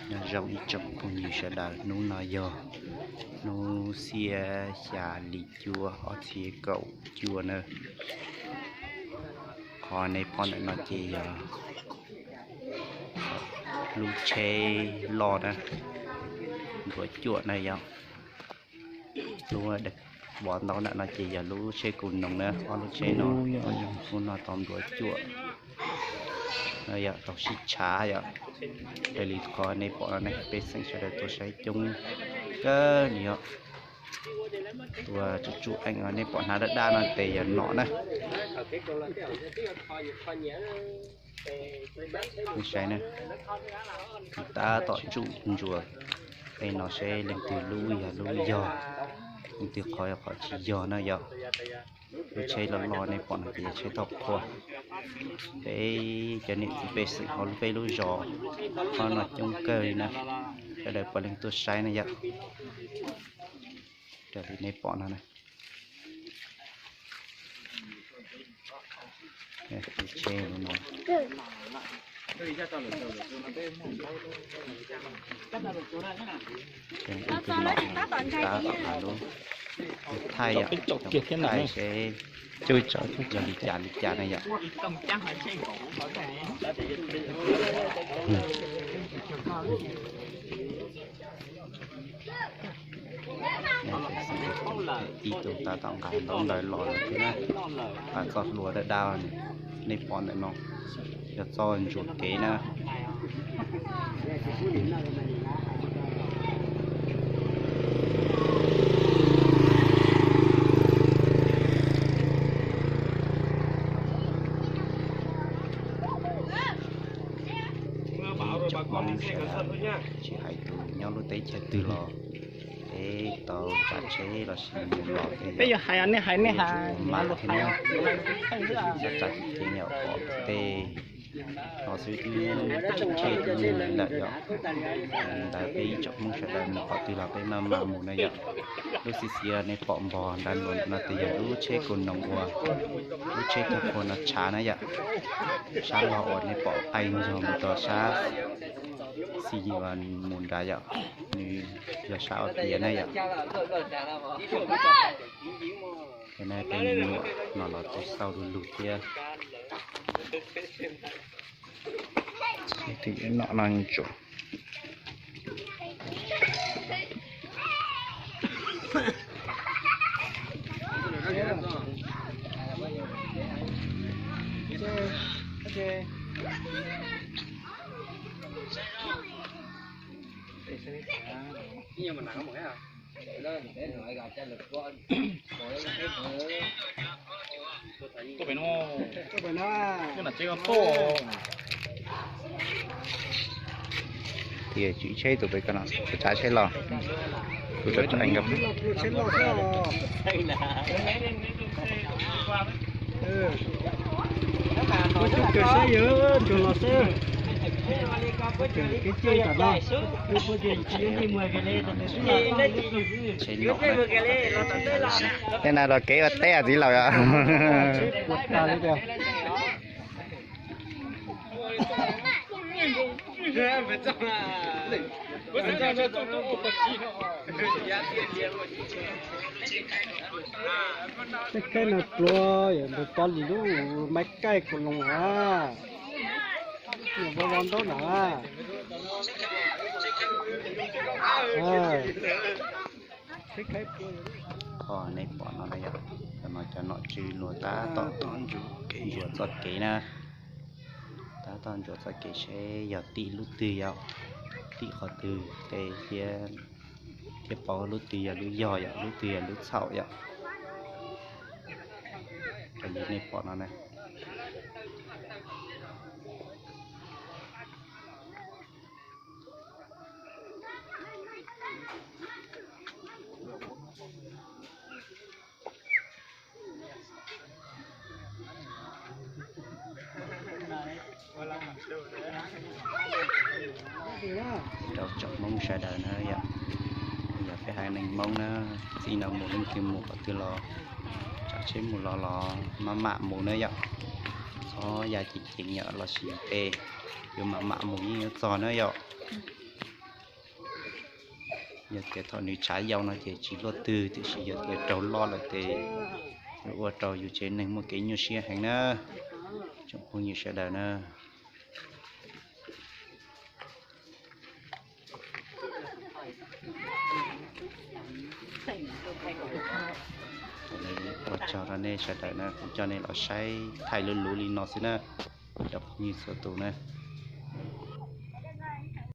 Nyob zoo ib tsoom phooj ywg sawv daws, hnub no yog hnub xiab xya hli cuaj ob txhiab kaum cuaj na. Qhov nej pom ntawm no ces yog lub tsheb loj na, nruab cuam na yom. Lub vov ntaub ntawm no ces yog lub tsheb kaus noog na, ob lub tsheb no, hnub no tau nruab cuam no yom, tau sib tshav yom. Raws li qhov nej pom no ne, pej xeem sawv daws tuaj saib coob kawg li yom. Tuaj tsuj tsuj eem, nej pom hnav daj daj no ces yog nom na. Nej saib na, tab tom tsuj ntsuas tej no seb leej twg lub yog lub yog, leej twg qhov yog qhov tsis yog na yom. Lub tsheb loj loj nej pom no ces yog tsheb thauj qhua. Peb cov niam txiv pej xeem hauv peb lub zos qhov no coob kawg li na, sawv daws puav leej tuaj saib na yom. Raws li nej pom no na. Tsheb no, tab tom hnav lub thaij yom, thaij seb yog li cas li cas na yom. Ib tug tab tom nqa ntaub ntawv los lawm thiab na, nqa txoj hlua dawb dawb ne, nej pom ntawm no yog txoj ntsuas kev na. Tsoom Hmoob sawv daws, tsis hais tus nyob lub teb chaws twg los peb tau tsav tsheb los sis mus los tej, peb yuav hais nej hais nej hais mas thiab na. Txhob tsav tsis ceev yom, pom tej no xwb twb tsheb twb nug li lawm yom. Li ntawd peb ib tsoom Hmoob sawv daws mus qhov twg los peb maj mam mus na yom. Lub xib xis nej pom npog nrad no ces yog lub tsheb kaus noog uas lub tsheb thauj qhua no tshav na yom. Sab laug uas nej pom qaij ntog mus rau sab xis uas mus nrad yom, nws yog sab uas tiav na yom. Ces nej peb me nyuam no los tus xauj lug lug thiab. Tim no no ntsuas. Tias tswv tsheb tus pem ko no, tus tsav tsheb los, tus tsav tsheb los. Coob kawg saib yog ntsuag los xwb. Kev cig tam no. Tej na los kev ua teb txiv laus yom. Tej khaib no pluag yom, npawg Pov Lis lub maiv kaij kaus loos a, npawg Vo Ntaub na. Qhov nej pom no na yom, cov nom tswv luag tab tom ntsuas txoj kev na. Tab tom ntsuas txoj kev seb yog tim lub twg yom, tim qhov twg tej thiab, thiaj paub lub twg yog lub yog yom, lub twg yog lub txhaum yom. Raws li nej pom no na. Rau tsoom Hmoob sawv daws na yom, yog peb haiv neeg Hmoob na, txij no mus leej twg mus qhov twg los, tsav tsheb mus los los maj mam mus na yom, txhob ya ceev ceev yom, los sis tej yuav mam mam mus yeej yuav txog na yom. Yog tias thaum nws tshav yau no ces tsis luaj twg, tiam sis yog tias raug loj lawm ces yuav ua rau yus tsev neeg muaj kev nyuaj siab heev na, tsoom phooj ywg sawv daws na. Ua tsaug rau nej sawv daws na, kuv coj nej los saib thaij luv luv li no xwb na, cov phooj ywg txhua tus na.